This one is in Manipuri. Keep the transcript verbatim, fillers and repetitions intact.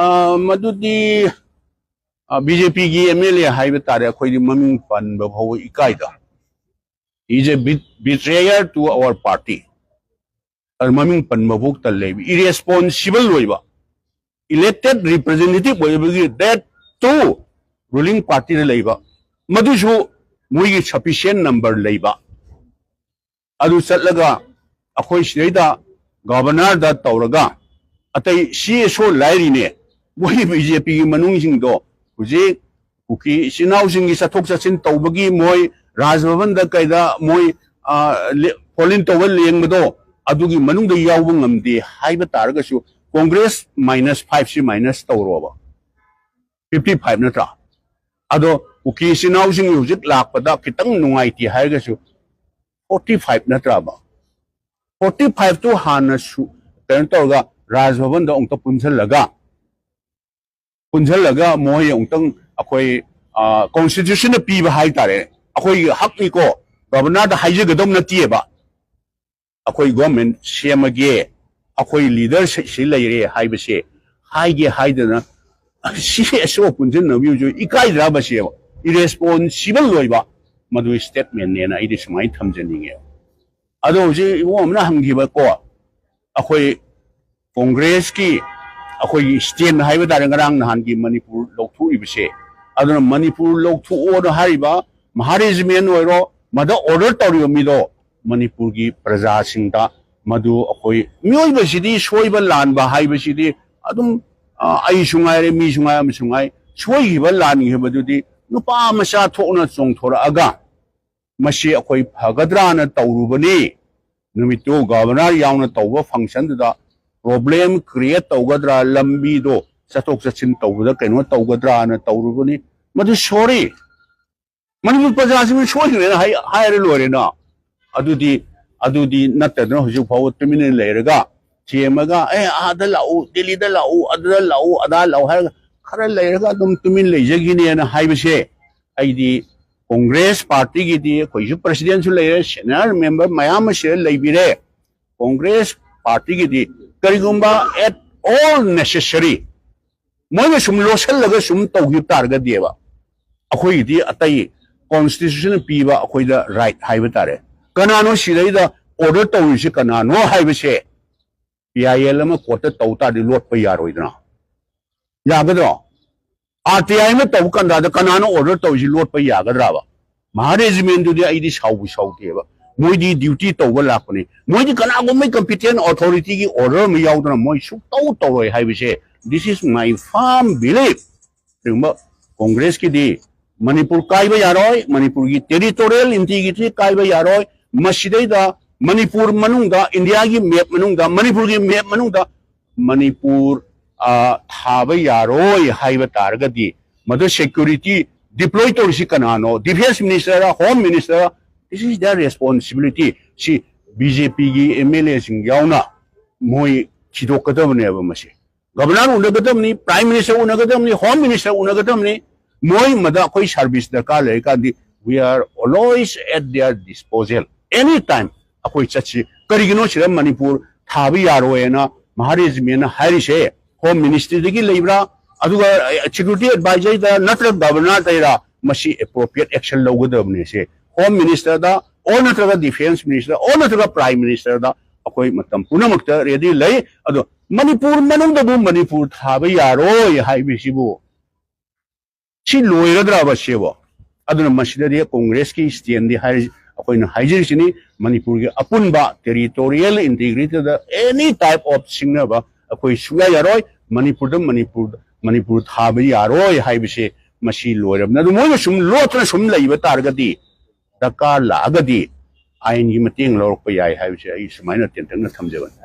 ꯑ, ꯃꯗꯨꯗꯤ, ꯑ, ꯕꯤ ꯖꯦ ꯄꯤꯒꯤ ꯑꯦꯝ ꯑꯦꯜ ꯑꯦ ꯍꯥꯏꯕ ꯇꯥꯔꯦ, ꯑꯩꯈꯣꯏꯗꯤ ꯃꯃꯤꯡ ꯄꯟꯕ ꯐꯥꯎꯕ ꯏꯀꯥꯏꯗ꯫ He is a bet-, betrayer to our party. ꯑꯗꯨ ꯃꯃꯤꯡ ꯄꯟꯕꯐꯥꯎ ꯇꯜꯂꯦꯕ, ꯏꯔꯦꯁꯄꯣꯟꯁꯤꯕꯜ ꯑꯣꯏꯕ, ꯏꯂꯦꯛꯇꯦꯠ ꯔꯤꯄ꯭ꯔꯖꯦꯟꯇꯦꯇꯤꯚ ꯑꯣꯏꯕꯒꯤ, that too ruling party ꯗ ꯂꯩꯕ, ꯃꯗꯨꯁꯨ ꯃꯣꯏꯒꯤ ꯁꯐꯤꯁꯤꯌꯦꯟ ꯅꯝꯕꯔ ꯂꯩꯕ꯫ ꯑꯗꯨ ꯆꯠꯂꯒ ꯑꯩꯈꯣꯏ ꯁꯤꯗꯩꯗ ꯒꯚꯔꯅꯔꯗ ꯇꯧꯔꯒ, ꯑꯇꯩ ꯁꯤ ꯑꯦꯁ ꯑꯣ ꯂꯥꯏꯔꯤꯅꯦ, ꯃꯣꯏ ꯕꯤ ꯖꯦ ꯄꯤꯒꯤ ꯃꯅꯨꯡꯁꯤꯡꯗꯣ ꯍꯧꯖꯤꯛ ꯀꯨꯀꯤ ꯏꯆꯤꯟ ꯏꯅꯥꯎꯁꯤꯡꯒꯤ ꯆꯠꯊꯣꯛ ꯆꯠꯁꯤꯟ ꯇꯧꯕꯒꯤ ꯃꯣꯏ ꯔꯥꯖ ꯚꯕꯟꯗ ꯀꯩꯗ ꯃꯣꯏ, ꯑ, ꯂꯦ-, ꯐꯣꯂꯤꯟ ꯇꯧꯕ ꯂꯦꯡꯕꯗꯣ, ꯑꯗꯨꯒꯤ ꯃꯅꯨꯡꯗ ꯌꯥꯎꯕ ꯉꯝꯗꯦ ꯍꯥꯏꯕ ꯇꯥꯔꯒꯁꯨ, ꯀꯣꯡꯒ꯭ꯔꯦꯁ ꯃꯥꯏꯅꯁ ꯐꯥꯏꯚꯁꯤ ꯃꯥꯏꯅꯁ ꯇꯧꯔꯣꯕ, ꯐꯤꯐꯇꯤ ꯐꯥꯏꯚ ꯅꯠꯇ꯭ꯔꯥ? ꯑꯗꯣ ꯀꯨꯀꯤ ꯏꯆꯤꯟ ꯏꯅꯥꯎꯁꯤꯡꯒꯤ ꯍꯧꯖꯤꯛ ꯂꯥꯛꯄꯗ ꯈꯤꯇꯪ ꯅꯨꯡꯉꯥꯏꯇꯦ ꯍꯥꯏꯔꯒꯁꯨ, ꯐꯣꯔꯇꯤ ꯐꯥꯏꯚ ꯅꯠꯇ꯭ꯔꯕ? ꯐꯣꯔꯇꯤ ꯐꯥꯏꯚꯇꯨ ꯍꯥꯟꯅ ꯁꯨ-, ꯀꯩꯅꯣ ꯇꯧꯔꯒ, ꯔꯥꯖ ꯚꯕꯟꯗ ꯑꯃꯨꯛꯇ ꯄꯨꯟꯁꯤꯜꯂꯒ, ꯄꯨꯟꯁꯤꯜꯂꯒ ꯃꯣꯏ ꯑꯃꯨꯛꯇꯪ ꯑꯩꯈꯣꯏ, ꯑ, ꯀꯣꯟꯁꯇꯤꯇ꯭ꯌꯨꯁꯟꯅ ꯄꯤꯕ ꯍꯥꯏꯇꯥꯔꯦ, ꯑꯩꯈꯣꯏꯒꯤ ꯍꯛꯅꯤꯀꯣ, ꯒꯚꯔꯅꯔꯗ ꯍꯥꯏꯖꯒꯗꯧ ꯅꯠꯇꯦꯕ꯫ ꯑꯩꯈꯣꯏ ꯒꯣꯔꯃꯦꯟ ꯁꯦꯝꯃꯒꯦ, ꯑꯩꯈꯣꯏ ꯂꯤꯗꯔ ꯁꯤ ꯂꯩꯔꯦ ꯍꯥꯏꯕꯁꯦ ꯍꯥꯏꯒꯦ ꯍꯥꯏꯗꯅ ꯁꯤ ꯑꯦꯁ ꯑꯣ ꯄꯨꯟꯁꯤꯟꯅꯕꯤꯕꯁꯨ ꯏꯀꯥꯏꯗ꯭ꯔꯕ ꯁꯤꯕ? ꯏꯔꯦꯁꯄꯣꯟꯁꯤꯕꯜ ꯑꯣꯏꯕ ꯃꯗꯨ ꯁ꯭ꯇꯦꯠꯃꯦꯟꯅꯦꯅ ꯑꯩꯗꯤ ꯁꯨꯃꯥꯏꯅ ꯊꯝꯖꯅꯤꯡꯉꯦ꯫ ꯑꯗꯣ ꯍꯧꯖꯤꯛ ꯏꯕꯣꯝ ꯑꯃꯅ ꯍꯪꯈꯤꯕꯀꯣ, ꯑꯩꯈꯣꯏ ꯀꯣꯡꯒ꯭ꯔꯦꯁꯀꯤ ꯑꯩꯈꯣꯏꯒꯤ ꯁ꯭ꯇꯦꯟ ꯍꯥꯏꯕ ꯇꯥꯔꯦ, ꯉꯔꯥꯡ ꯅꯍꯥꯟꯒꯤ ꯃꯅꯤꯄꯨꯔ ꯂꯧꯊꯣꯛꯏꯕꯁꯦ, ꯑꯗꯨꯅ ꯃꯅꯤꯄꯨꯔ ꯂꯧꯊꯣꯛꯑꯣꯅ ꯍꯥꯏꯔꯤꯕ ꯃꯍꯥꯔꯤꯖꯃꯦꯟ ꯑꯣꯏꯔꯣ, ꯃꯗ ꯑꯣꯔꯗꯔ ꯇꯧꯔꯤꯕ ꯃꯤꯗꯣ ꯃꯅꯤꯄꯨꯔꯒꯤ ꯄ꯭ꯔꯖꯥꯁꯤꯡꯗ ꯃꯗꯨ ꯑꯩꯈꯣꯏ ꯃꯤꯑꯣꯏꯕꯁꯤꯗꯤ ꯁꯣꯏꯕ ꯂꯥꯟꯕ ꯍꯥꯏꯕꯁꯤꯗꯤ ꯑꯗꯨꯝ, ꯑ, ꯑꯩꯁꯨ ꯉꯥꯏꯔꯦ, ꯃꯤꯁꯨ ꯉꯥꯏꯔꯦ, ꯑꯃꯁꯨ ꯉꯥꯏ, ꯁꯣꯏꯈꯤꯕ ꯂꯥꯟꯈꯤꯕꯗꯨꯗꯤ ꯅꯨꯄꯥ ꯃꯆꯥ ꯊꯣꯛꯅ ꯆꯣꯡꯊꯣꯔꯛꯑꯒ ꯃꯁꯤ ꯑꯩꯈꯣꯏ ꯐꯒꯗ꯭ꯔꯥꯅ ꯇꯧꯔꯨꯕꯅꯤ꯫ ꯅꯨꯃꯤꯠꯇꯨ ꯒꯚꯔꯅꯔ ꯌꯥꯎꯅ ꯇꯧꯕ ꯐꯪꯁꯟꯗꯨꯗ ꯄ꯭ꯔꯣꯕ꯭ꯂꯦꯝ ꯀ꯭ꯔꯤꯌꯦꯠ ꯇꯧꯒꯗ꯭ꯔꯥ, ꯂꯝꯕꯤꯗꯣ ꯆꯠꯊꯣꯛ ꯆꯠꯁꯤꯟ ꯇꯧꯕꯗ ꯀꯩꯅꯣ ꯇꯧꯒꯗ꯭ꯔꯥꯅ ꯇꯧꯔꯨꯕꯅꯤ꯫ ꯃꯗꯨ ꯁꯣꯔꯤ, ꯃꯅꯤꯄꯨꯔ ꯄ꯭ꯔꯖꯥꯁꯤꯡꯅ ꯁꯣꯏꯈ꯭ꯔꯦꯅ ꯍꯥꯏ-, ꯍꯥꯏꯔ ꯂꯣꯏꯔꯦꯅ꯫ ꯑꯗꯨꯗꯤ, ꯑꯗꯨꯗꯤ ꯅꯠꯇꯗꯅ ꯍꯧꯖꯤꯛ ꯐꯥꯎꯕ ꯇꯨꯃꯤꯟꯅ ꯂꯩꯔꯒ ꯊꯦꯝꯃꯒ, "ꯑꯦ, ꯑꯥꯗ ꯂꯥꯛꯎ, ꯗꯦꯜꯂꯤꯗ ꯂꯥꯛꯎ, ꯑꯗꯨꯗ ꯂꯥꯛꯎ, ꯑꯗꯥ ꯂꯥꯛꯎ" ꯍꯥꯏꯔꯒ ꯈꯔ ꯂꯩꯔꯒ ꯑꯗꯨꯝ ꯇꯨꯃꯤꯟ ꯂꯩꯖꯈꯤꯅꯦꯅ ꯍꯥꯏꯕꯁꯦ, ꯑꯩꯗꯤ ꯀꯣꯡꯒ꯭ꯔꯦꯁ ꯄꯥꯔꯇꯤꯒꯤꯗꯤ, ꯑꯩꯈꯣꯏꯁꯨ ꯄ꯭ꯔꯁꯤꯗꯦꯟꯁꯨ ꯂꯩꯔꯦ, ꯁꯦꯅꯤꯌꯔ ꯃꯦꯝꯕꯔ ꯃꯌꯥꯝ ꯑꯃ ꯁꯤꯗ ꯂꯩꯕꯤꯔꯦ꯫ ꯀꯣꯡꯒ꯭ꯔꯦꯁ ꯄꯥꯔꯇꯤꯒꯤꯗꯤ ꯀꯔꯤꯒꯨꯝꯕ at all necessary ꯃꯣꯏꯅ ꯁꯨꯝ ꯂꯣꯠꯁꯤꯜꯂꯒ ꯁꯨꯝ ꯇꯧꯈꯤꯕ ꯇꯥꯔꯒꯗꯤꯕ, ꯑꯩꯈꯣꯏꯒꯤꯗꯤ ꯑꯇꯩ constitution ꯄꯤꯕ ꯑꯩꯈꯣꯏꯗ right ꯍꯥꯏꯕ ꯇꯥꯔꯦ꯫ ꯀꯅꯥꯅꯣ ꯁꯤꯗꯩꯗ order ꯇꯧꯔꯤꯁꯤ ꯀꯅꯥꯅꯣ ꯍꯥꯏꯕꯁꯦ, P I L ꯑꯃ court ꯇꯧ ꯇꯥꯔꯗꯤ ꯂꯣꯠꯄ ꯌꯥꯔꯣꯏꯗꯅ? ꯌꯥꯒꯗ꯭ꯔꯣ? R T I ꯑꯃ ꯇꯧꯕ ꯀꯥꯟꯗ ꯀꯅꯥꯅꯣ order ꯇꯧꯔꯤꯁꯤ ꯂꯣꯠꯄ ꯌꯥꯒꯗ꯭ꯔꯕ? ꯃꯍꯥ regiment ꯗꯨꯗꯤ ꯑꯩꯗꯤ ꯁꯥꯎꯕꯨ ꯁꯥꯎꯗꯦꯕ꯫ ꯃꯣꯏꯗꯤ duty ꯇꯧꯕ ꯂꯥꯛꯄꯅꯤ꯫ ꯃꯣꯏꯗꯤ ꯀꯅꯥꯒꯨꯝꯕ competent authority ꯒꯤ order ꯑꯃ ꯌꯥꯎꯗꯅ ꯃꯣꯏ ꯁꯨꯛꯇꯧ ꯇꯧꯔꯣꯏ ꯍꯥꯏꯕꯁꯦ, this is my firm belief꯫ ꯀꯔꯤꯒꯨꯝꯕ Congress ꯀꯤꯗꯤ ꯃꯅꯤꯄꯨꯔ ꯀꯥꯏꯕ ꯌꯥꯔꯣꯏ, ꯃꯅꯤꯄꯨꯔꯒꯤ territorial integrity ꯀꯥꯏꯕ ꯌꯥꯔꯣꯏ, ꯃꯁꯤꯗꯩꯗ ꯃꯅꯤꯄꯨꯔ ꯃꯅꯨꯡꯗ, ꯏꯟꯗꯤꯌꯥꯒꯤ map ꯃꯅꯨꯡꯗ, ꯃꯅꯤꯄꯨꯔꯒꯤ map ꯃꯅꯨꯡꯗ ꯃꯅꯤꯄꯨꯔ, ꯑ, ꯊꯥꯕ ꯌꯥꯔꯣꯏ ꯍꯥꯏꯕ ꯇꯥꯔꯒꯗꯤ, ꯃꯗꯨ security deploy ꯇꯧꯔꯤꯁꯤ ꯀꯅꯥꯅꯣ? Defence minister ꯔ, Home minister ꯔ? This is their responsibility꯫ ꯁꯤ B J P ꯒꯤ M L A ꯁꯤꯡ ꯌꯥꯎꯅ ꯃꯣꯏ ꯊꯤꯗꯣꯛꯀꯗꯕꯅꯦꯕ ꯃꯁꯤ꯫ Governor ꯎꯅꯒꯗꯕꯅꯤ, Prime Minister ꯎꯅꯒꯗꯕꯅꯤ, Home Minister ꯎꯅꯒꯗꯕꯅꯤ꯫ ꯃꯣꯏ ꯃꯗ ꯑꯩꯈꯣꯏ service ꯗꯔꯀꯥꯔ ꯂꯩꯔꯀꯥꯟꯗꯤ, we are always at their disposal, any time ꯑꯩꯈꯣꯏ ꯆꯠꯁꯤ꯫ ꯀꯔꯤꯒꯤꯅꯣ ꯁꯤꯗ ꯃꯅꯤꯄꯨꯔ ꯊꯥꯕ ꯌꯥꯔꯣꯏꯅ ꯃꯍꯥ regiment ꯅ ꯍꯥꯏꯔꯤꯁꯦ? Home Ministry ꯗꯒꯤ ꯂꯩꯕ꯭ꯔꯥ? ꯑꯗꯨꯒ security advisor ꯗ ꯅꯠꯇ꯭ꯔꯒ Governor ꯗꯩꯔꯥ? ꯃꯁꯤ appropriate action ꯂꯧꯒꯗꯕꯅꯦ say. Home Minister the or ꯅꯠꯇ꯭ꯔꯒ Defence Minister or ꯅꯠꯇ꯭ꯔꯒ Prime Minister ꯗ ꯑꯩꯈꯣꯏ ꯃꯇꯝ ꯄꯨꯝꯅꯃꯛꯇ ready ꯂꯩ꯫ ꯑꯗꯣ ꯃꯅꯤꯄꯨꯔ ꯃꯅꯨꯡꯗꯕꯨ ꯃꯅꯤꯄꯨꯔ ꯊꯥꯕ ꯌꯥꯔꯣꯏ ꯍꯥꯏꯕꯁꯤꯕꯨ ꯁꯤ ꯂꯣꯏꯔꯗ꯭ꯔꯕ ꯁꯤꯕꯣ? ꯑꯗꯨꯅ ꯃꯁꯤꯗꯗꯤ Congress ꯀꯤ stand ꯗꯤ ꯍꯥꯏꯔꯤ, ꯑꯩꯈꯣꯏꯅ ꯍꯥꯏꯖꯔꯤꯁꯤꯅꯤ, ꯃꯅꯤꯄꯨꯔꯒꯤ ꯑꯄꯨꯟꯕ territorial integrity the any type of ꯁꯤꯡꯅꯕ ꯑꯩꯈꯣꯏ ꯁꯨꯡꯌꯥ ꯌꯥꯔꯣꯏ꯫ ꯃꯅꯤꯄꯨꯔꯗ ꯃꯅꯤꯄꯨꯔ, ꯃꯅꯤꯄꯨꯔ ꯊꯥꯕ ꯌꯥꯔꯣꯏ ꯍꯥꯏꯕꯁꯦ ꯃꯁꯤ ꯂꯣꯏꯔꯕꯅꯤ꯫ ꯑꯗꯨ ꯃꯣꯏꯅ ꯁꯨꯝ ꯂꯣꯠꯇꯅ ꯁꯨꯝ ꯂꯩꯕ ꯇꯥꯔꯒꯗꯤ, ꯗꯔꯀꯥꯔ ꯂꯥꯛꯑꯒꯗꯤ ꯑꯥꯏꯟꯒꯤ ꯃꯇꯦꯡ ꯂꯧꯔꯛꯄ ꯌꯥꯏ ꯍꯥꯏꯕꯁꯦ ꯑꯩ ꯁꯨꯃꯥꯏꯅ ꯇꯦꯟꯇꯛꯅ ꯊꯝꯖꯕꯅꯤ꯫